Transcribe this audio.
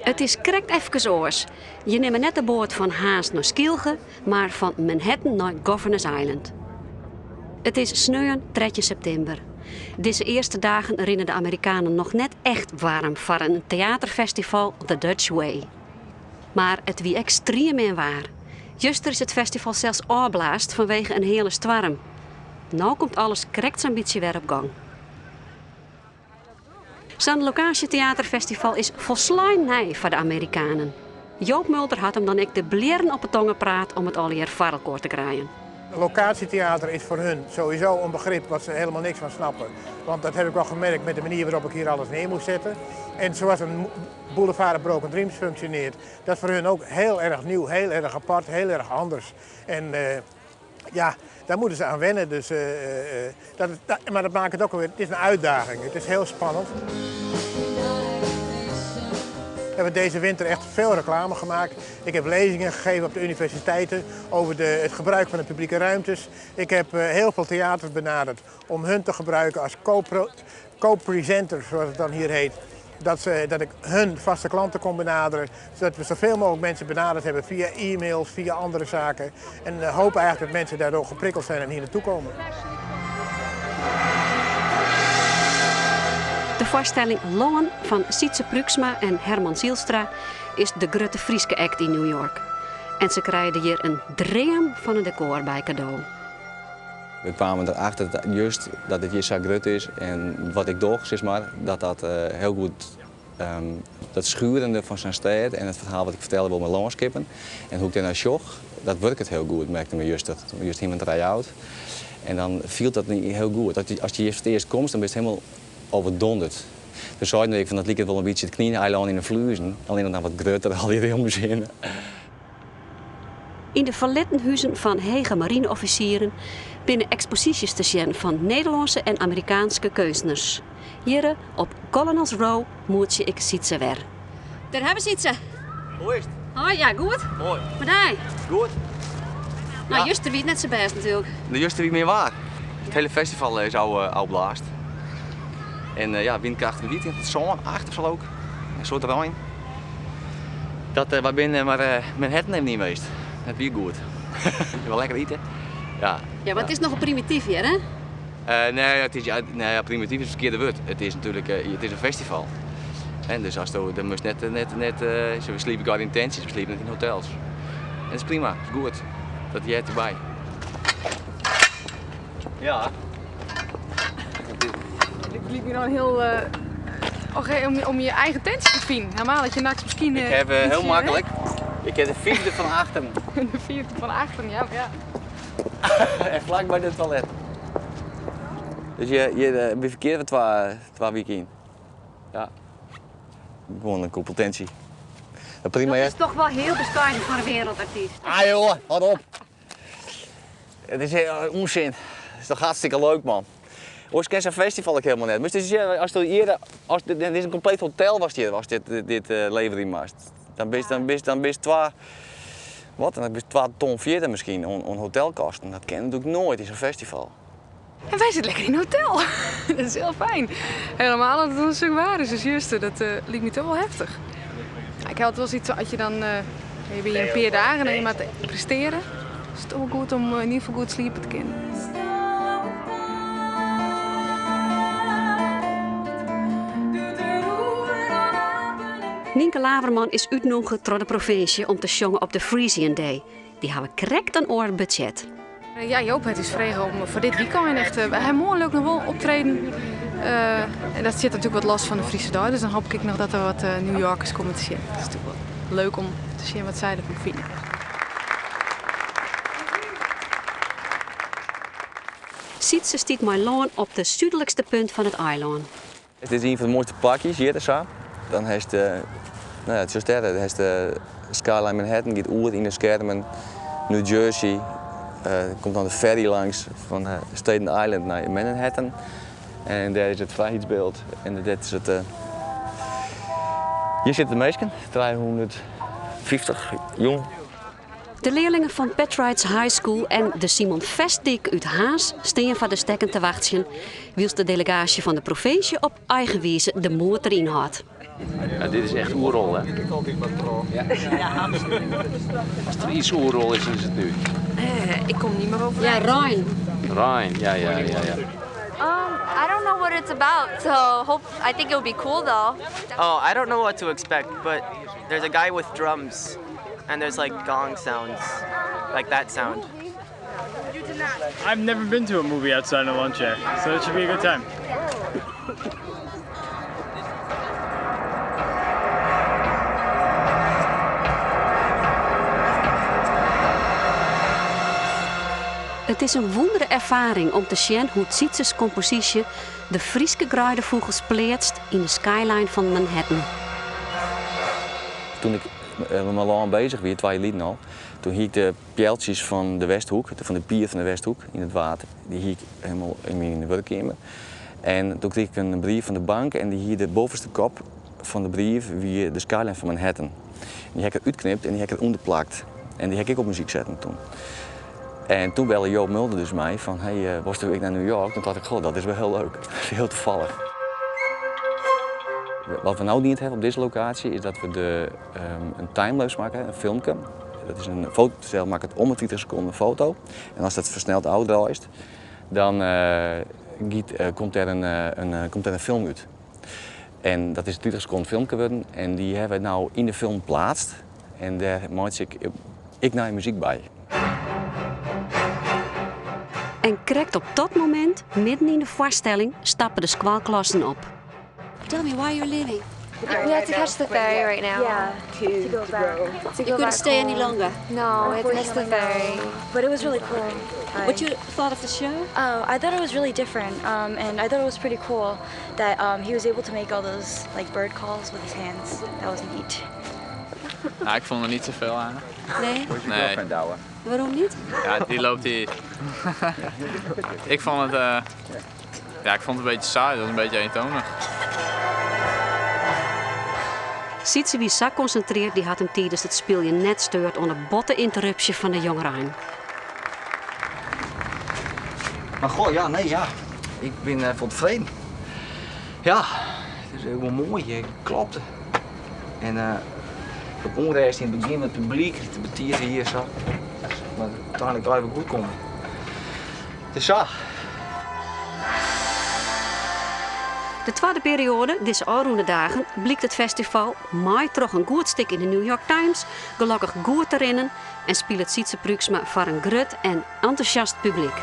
It is krekt efkes oars. Je nimme net de boat fan Harns nei Skylge, mar fan Manhattan nei Governors Island. It is sneon 13 septimber. Dizze earste dagen rinne de Amerikanen noch net echt waarm foar in teaterfestival The Dutch Way. Mar it wie ek striemin waar. Juster is it festival sels ôfblaasd fanwege in heale stoarm. No komt alles krekt sa'n bytsje wer op gong. Sa'n lokaasjeteaterfestival is folslein nij foar de Amerikanen. Joop Mulder hat him dan ek de blierren op 'e tonge praat om it allegear foar elkoar te krijen. Locatietheater is voor hun sowieso een begrip wat ze helemaal niks van snappen. Want dat heb ik wel gemerkt met de manier waarop ik hier alles neer moest zetten. En zoals een Boulevard of Broken Dreams functioneert, dat is voor hun ook heel erg nieuw, heel erg apart, heel erg anders. En uh, ja, daar moeten ze aan wennen. Dus, uh, dat, dat, maar dat maakt het ook alweer, het is een uitdaging. Het is heel spannend. We hebben deze winter echt veel reclame gemaakt. Ik heb lezingen gegeven op de universiteiten over de, het gebruik van de publieke ruimtes. Ik heb heel veel theaters benaderd om hun te gebruiken als co-presenter, zoals het dan hier heet. Dat, ze, dat ik hun vaste klanten kon benaderen, zodat we zoveel mogelijk mensen benaderd hebben via e-mails, via andere zaken. En uh, hopen eigenlijk dat mensen daardoor geprikkeld zijn en hier naartoe komen. De foarstelling Lân fan Sytse Pruiksma en Herman Zielstra is de grutte Fryske act yn New York. En se krije der hjir in dream fan in dekôr by kado. We kwamen erachter dat juist dat het hier sa grut is en wat ik doch, sis mar, dat dat uh, hiel goed um, dat schurende fan sa'n stêd en it ferhaal wat ik fertelle wol mei lânskippen en hoe't ik dêrnei sjoch, dat wurket hiel goed, merkte we juster. Juster hiene we in try-out. En dan fielt dat hiel goed. Dat, as je hjir foar it earst komst, dan bist hielendal overdonderd. Dus seiden ik fan dat liket wol in bytsje it Knineilân yn de Fluezen, allinnich dan wat grutter, al dy om Yn de ferlitten huzen fan hege marineoffisieren binne eksposysjes te sjen fan Nederlânske en Amerikaanske keunstners. Hjirre op Colonel's Row moetsje ik Sytse wer. Dêr hawwe we Sytse. Hoe is it? Hoi, ja, goed. Moai. Mei dy? Goed. No, ja. juster wie it net sa bêst natuerlik. De juster wie min waar. It hiele festival is ôfblaasd. En uh, ja, wynkracht wie it 7, 8 of sa ook. In soad rein. Dat, uh, wy binne mar uh, Manhattan even yn west. Dat wie goed. Wol lekker ite. Ja. Ja, mar it is nochal primityf hjir, hè? Uh, nee, it is, ja, nee, ja, primityf is it ferkearde wurd. It is natuerlik it is in festival. En dus asto, dan moatst net, net, net, uh, we sliepe gau yn tintsjes, we sliepe net yn hotels. En dat is prima, dat is goed. Dat heart derby. Ja. Dit liket my dan hiel. Uh, om, om je eigen tintje te finen. Helemaal dat je nachts miskien. Ik ha hiel maklik. Ik ha de fyfde fan achteren. De fyfde fan achteren, ja. ja. En flak by it toilet. Dus je, je by ferkeard twa wiken yn. Ja. Gewoan in koepeltintsje. Prima, Dat is toch wol hiel beskeiden foar in wereldartyst. Ah joh, hâld op. It is ûnsin. It is toch hartstikke leuk, man. Oars kin sa'n festival ek hielendal net. Moatst ris sjen, ast hjir, as dit is in kompleet hotel watst hjir, watst dit, dit uh, leverje moatst. Dan bist, dan bist, dan bist twa, wat, dan bist 2 ton fierder miskien oan, oan hotelkosten. Dat kin natuerlik noait yn sa'n festival. En wy sitte lekker yn in hotel. Dat is hiel fijn. Helemaal omdat it in stik waar is as juster. Dat uh, liket my toch wol heftich. Ik ha altyd wol sayts as je dan uh, je binne hjir in pear dagen en je moatte prestearje. Is it toch wol goed om yn ieder gefal goed sliepe te kinnen. Nynke Laverman is útnûge troch de provinsje om te sjongen op de Frisian Day. Dy hawwe krekt in oar budzjet. Ja, Joop hat ús frege om foar dit wykein echt. Wy ha moarn leau ik noch wol optreden. Uh, en dat stiet natuerlik wat los fan de Friese Dei, dus dan hoopje ik noch dat der wat New Yorkers komme te sjen. Dat is natuerlik wol leuk om te sjen wat sy derfan fine. Sytse stiet mei Lân op de súdlikste punt fan it eilân. It is ien fan de moaiste plakjes hjir sa. Dan hast, no ja, it is dêr, dan hast de skyline Manhattan giet oer yn de skermen. New Jersey, komt dan de ferry langs fan Staten Island nei Manhattan. En dêr is it frijheidsbyld en dit is it. Hjir sitte de minsken, 350 jong. De learlingen fan Petrides High School en de Simon Vestdijk út Harns stean foar de stekken te wachtsjen, wylst de delegaasje fan de provinsje op eigen wize de moed deryn hâldt. Ja, dit is echt Oerol, hè? Ja. Als er iets Oerol is, dan is het nu. Ik kom niet meer over. Ja, rein. Rein, ja. I don't know what it's about, so hope I think it'll be cool though. Oh, I don't know what to expect, but there's a guy with drums and there's like gong sounds, like that sound. I've never been to a movie outside a lawn chair, so it should be a good time. It is in wûndere erfaring om te sjen hoe't Sytses komposysje de Fryske greidefûgels pleatst yn de skyline fan Manhattan. Toen ik met mijn lân bezig wie, 2 jaar geleden al, toen hie ik de pjeltsjes van de Westhoek, van de pier van de Westhoek in het water, die hie ik helemaal in mijn werkkamer. En toen kreeg ik een brief van de bank en die hier de bovenste kop van de brief wie de skyline van Manhattan. Die heb ik eruit geknipt en die heb ik eronder geplakt. En die heb ik op muziek zetten toen. En toen belde Joop Mulder dus mij van, hey, was ik naar New York? Toen dacht ik, goh, dat is wel heel leuk. Dat is heel toevallig. Wat we nou niet hebben op deze locatie is dat we een timelapse maken, een filmpje. Dat is een fototoestel, maakt het om de 20 seconden een foto. En als dat versneld uitdraait, dan komt er een film uit. En dat is 20 seconden filmpje geworden en die hebben we nou in de film geplaatst. En daar maak ik naar muziek bij. En krekt op dat moment, midden in de voorstelling, stappen de squalklassen op. Tell me why you're leaving. We have to catch the ferry right now. Yeah, to go back. To You go couldn't back stay any home. longer. No, we have to catch the ferry. But it was really cool. What you thought of the show? Oh, I thought it was really different, and I thought it was pretty cool that he was able to make all those bird calls with his hands. That was neat. Nou, ik vond er niet zoveel aan. Nee? Nee. Waarom niet? Ja, die loopt hier. Ik vond het ja, ik vond het een beetje saai, dat was een beetje eentonig. Sytse wie zo concentreerd, die had hem tijdens het spelen net steurt onder botte interruptie van de jongerein. Maar goh, ja, nee, ja. Ik ben voor tevreden. Ja, het is helemaal mooi, het klopt. En de onrust in het begin met het publiek, het betieren hier zo. Maar uiteindelijk blijven we goed komen. Het is zo. De tweede periode, deze oude dagen, blikt het festival maai terug een goed stuk in de New York Times, gelukkig goed te rennen en speelt het Sytse Pruiksma voor een grut en enthousiast publiek.